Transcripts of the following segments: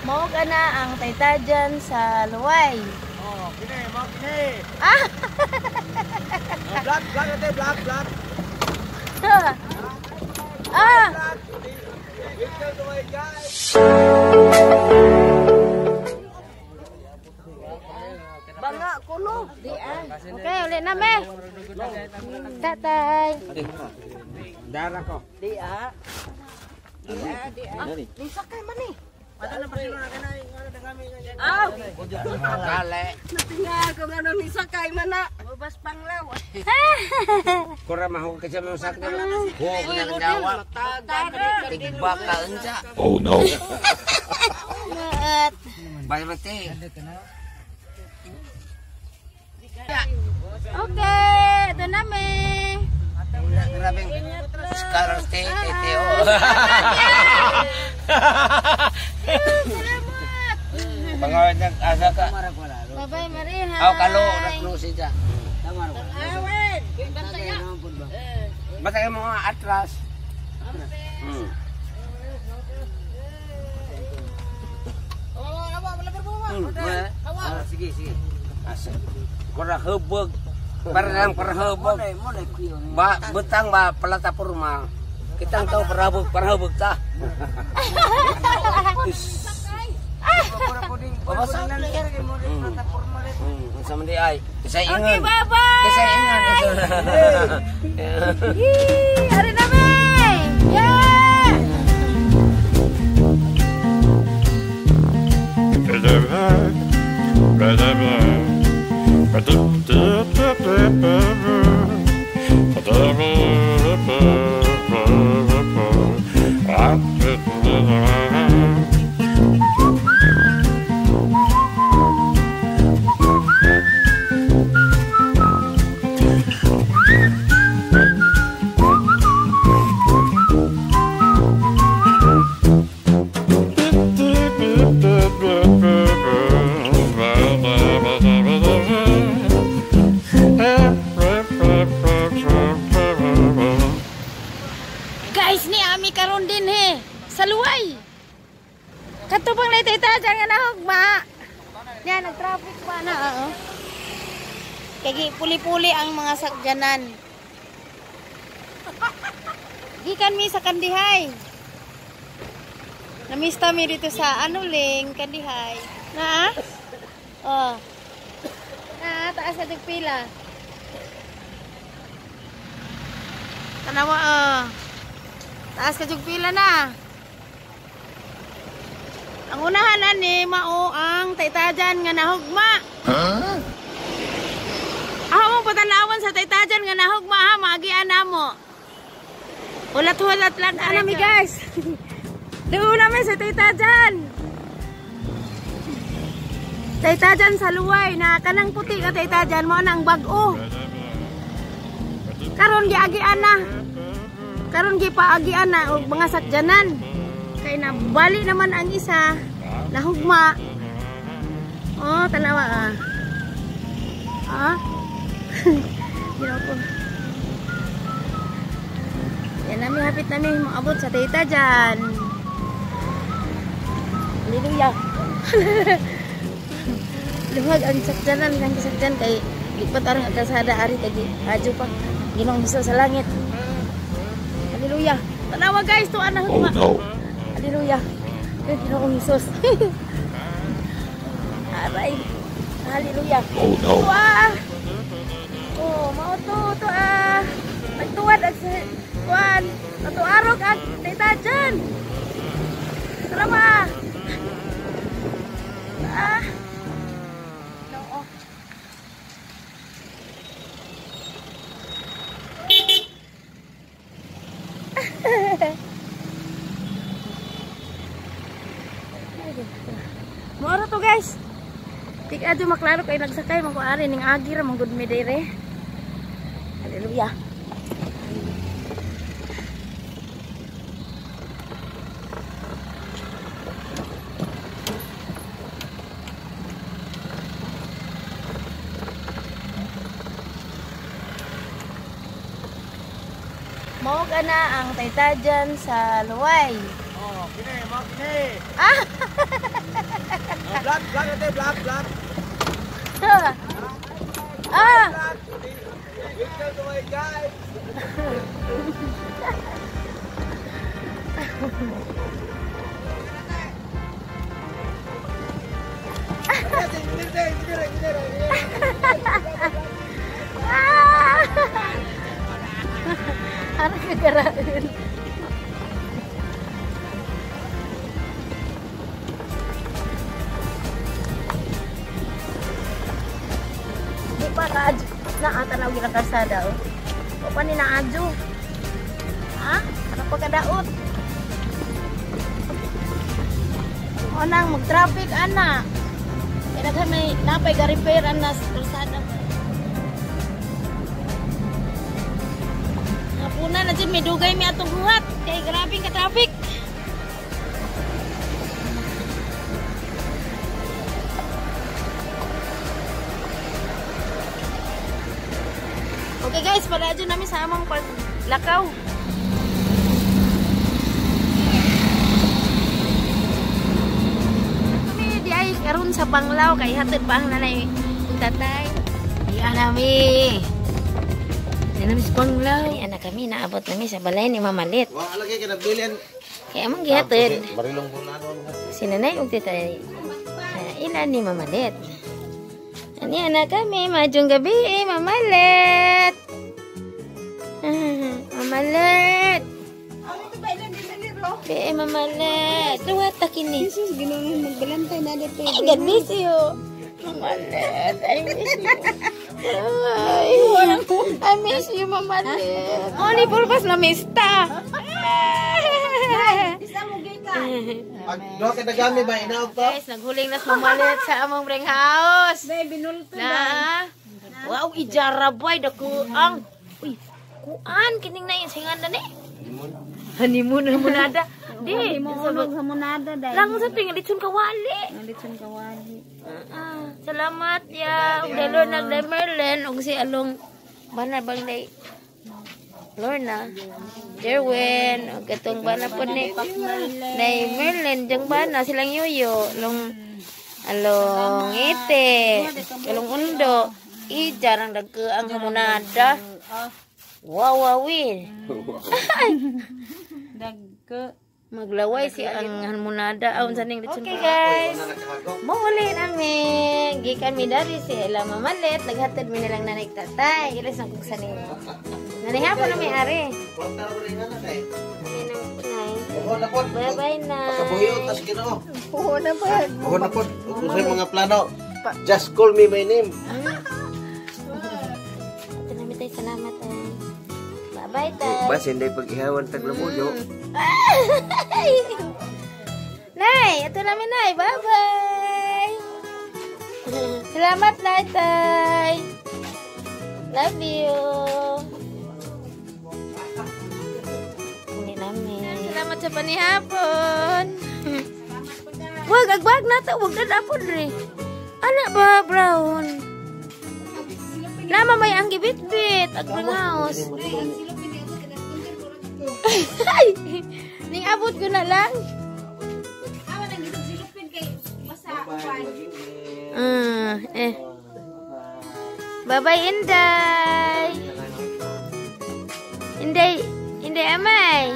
Mao ka na ang taytajan sa Luway. Oh, kini, mao kini. Ah! Vlog, vlog ate, vlog, vlog. Ah! Welcome to my guys. Banga kuno. Di ah. Okay, ulit na me. Tatay. Dara ko. Di ah. Di ah, di ah. Nisakay man eh. Aw! Kale. Natinga ko nga nung nisakay man na. Bubas panglaw. Kura mahu ka sa mga sakit. Ho, ko na jawa. Tigbak ka unsa. Oh no. Maat. Bye bye. Okay, ito na me. Grabe. Scholars te te o. Salamat. Pangawad ng asa ka. Bye-bye, Marihan. Aw kalo na siya. Awin. Basta yung mga atras. Sige, sige. Asa. Kura hubog. Parang para hubog. Ba butang ba plataporma. Kitang tao para hubog ta. Babasa. Unsa man di ay. Kisay Okay, ingon. bye-bye. Kisay ingon. Yee, hari na me. Yeah! Guys, ni ami karon din he sa Luway. Katubang na tita dyan nga nahugma. Nya nag-traffic pa na oo. Kay puli-puli ang mga sakyanan. Gikan mi sa Kandihay. Namista mi dito sa Anuling, Kandihay. Na? Oh. Na, taas na pila. Tanawa oh. Taas ka jug pila na. Ang unahan ani mao ang taytajan nga nahugma. Huh? Aho mong patanawan sa taytajan nga nahugma ha, maagian namo. Hulat-hulat lang ana mi guys. Duo namin sa taytajan. Taytajan sa Luway na kanang puti nga taytajan mo nang bag-o. Karon giagian na. Karon gipaagian na og mga sakyanan. Kay nabali naman ang isa, nahugma. Oh, tanawa ah. Ah. Ginawa ko. Yan nami hapit nami maabot sa tita dyan. Hallelujah. Luwag ang sakyanan kang sakyan kay lipat arang ang kalsada ari kay adyo pa Ginoong Hesus sa langit. Hallelujah. Tanawa guys, tuan na hugma. Oh no. Hallelujah. Ay, Ginoong Hesus. Aray. Hallelujah. Oh no. Tuwa. Oh, mao to to ah. Nagtuwad ag kuan. Natuarog ag tita dyan. Tara. Ah. No. Moro to guys. Tik adyo maklaro kay nagsakay man ko ari ning agi ra man gud mi dire. Hallelujah. Mao ka na ang taytajan sa Luway. Oh, kini, mao kini. Ah! Vlog, vlog. Ah! Welcome to my guys. Ah! Ano kagarain? Di pa kaadyo. Naatanaw gina kalsada oh. O pa ni naadyo. Ha? Ano pa kadaot? O nang mag-traffic ana. Kaya daghan may napay ga-repair ana sa kalsada. Hapuna na dyan, may dugay mi atong buhat. Kay grabe ka traffic. Okay guys, paladyo namin sa among paglakaw. Kami di ay karon sa Panglao kay hatid pa ang nanay ug tatay. Di nami. Di nami sa Panglao. Di ana kami naabot nami sa balay ni Mama Lit. Wa lagi ka nabilin. Kay among gihatid Barilong bulano. si nanay ug tatay. Ila ni Mama Lit. Ani ana kami, maayong gabi, eh, Mama Lit. Mama Lit. Be, Mama Lit. Duwata kini. Jesus, ginoon magbalantay na dito. Ay, God bless you. Mama Lit, I miss you. Ay, I miss you, Mama Lit. Only purpose na mista. Pag do ka nagami ba inaog to? Guys, naghuling na si Mama Lit sa among ring house. Day, binulto Na. Wow, ijara boy dakuang. Uy, kuan kining na yung singan na ni. Honeymoon hamonada. Di, Honeymoon hamonada day. Lang sa tuwing litson kawali. Litson kawali. Salamat ya. Ug dai Lorna, ug dai Merlin ug si along bana bang dai Lorna, Jerwin, ug katong bana po ni Nay Merlin, jang bana silang yoyo, long along ite, along undo, i jarang dagke ang hamonada. Wow, wawin. Dagke. Maglaway si ang hamonada aon sa ning litson. Okay guys. Muuli nami. Gikan mi dari si Ella Mamalit. Naghatod mi nilang nanay tatay. Ilas ang kung sanin. Nanay hapon na may ari. Kwarta ra rin na kay. Nanay nang kunay. Buho na pod. Bye-bye na. Pagkabuhiot tas Ginoo. Puho na pa. Buho na pod. Kung sa mga plano. Just call me by name. Ito namin tayo. Salamat ay. Bye-bye tay. Basin day pag-ihawan taglamuyo. Nay, ito namin nay. Bye-bye. Salamat nay tay. Love you. Hindi namin. Salamat sa panihapon. Wag, agbag na to. Wag na dapon re. Ana ba, brown? Nama may ang gibit-bit. Ag house. Ay! Ning abot ko na lang. Awa nang gisilupin kay basa upan. Eh. Bye-bye, Inday. Inday, Inday Amay.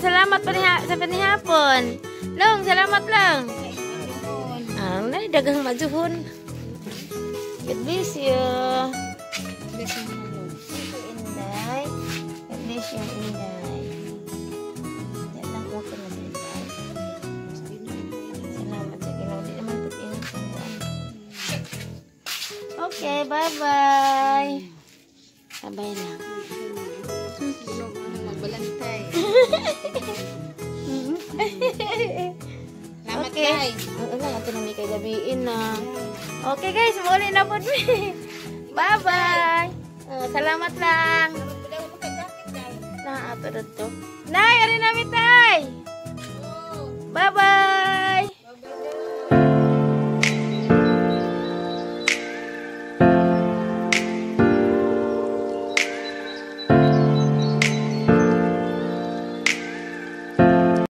Salamat sa panihapon. Long, salamat lang. Nay, daghang majuhon. God bless you. Bless you, Lord. Inday. God bless you, Inday. Yan lang, okay na si Inday. Salamat sa Ginoo. Di naman pud init ang buwan. Okay, bye-bye. Bye-bye lang. Ginoo magbalantay. Salamat Okay. day. Oo lang, ato na may kay gabiin na. Okay guys, muli na po mi. Bye-bye. Oh, salamat lang. Na, ato na to. Nay, ari nami tay. Bye-bye.